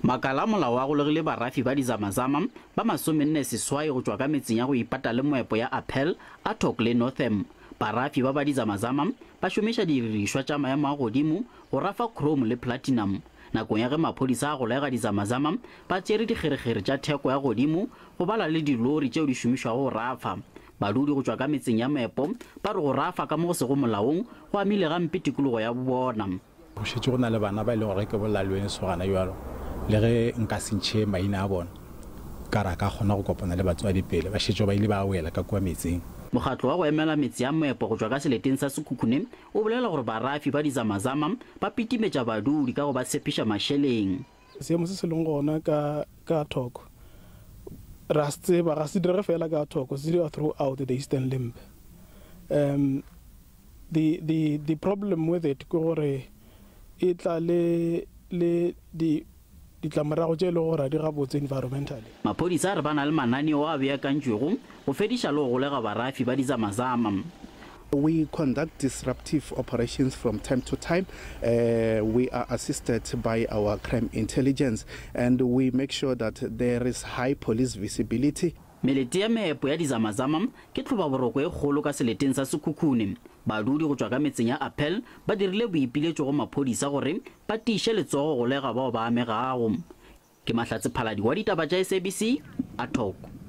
Makala a molao a golegile barafi ba dizamazama ba 48 go tšwa ka metseng ya go ipata le moepo ya Appel, Atok le Northam. Barafi ba ba dizamazama ba šomiša didirišwa tša maemo a godimo go rafa chrome le platinum. Nakong ya ge maphodisa a golega dizamazama ba tšere dikgerekgere tša theko ya godimo go bala le dilori tšeo di šomišwago go rafa. Badudi go tšwa ka metseng ya moepo ba re go rafa ka mo go sego molaong go amile gampe tikologo ya bona. Go šetše go na le bana ba e lego gore ke bolalweng sogana bjalo, le ge nka se ntšhe maina a bona, ka ra ka kgona go kopana le batswadi pele ba šetše ba ile ba wela ka kua metseng. Mokgatlo wa go emela metse ya moepo go tšwa ka seleteng sa Sekhukhune o bolela gore barafi ba dizamazama ba pitimetša badudi ka go ba tshepiša mašeleng. Seemo se se leng gona ka ka thoko re a se tseba, ga se direge fela ka thoko, se direga throughout the Eastern Limb. Um the, the, the problem with it ke gore e tla le, le di, ditlamorago tše e lego gore ga di gabotse environmentally. Maphodisa a re ba na le mananeo a beakantšwego go fediša le go golega barafi ba dizamazama. We conduct disruptive operations from time to time. Uh, we are assisted by our crime intelligence and we make sure that there is high police visibility. Melete ya meepo ya dizamazama ke tlhobaboroko e kgolo ka seleteng sa Sekhukhune. Badudi go tšwa ka metseng ya Appel ba dirile boipiletšo go maphodisa gore ba tiiše letsogo go golega bao ba amegago. Ke Mahlatse Phaladi wa ditaba tša SABC, Atok.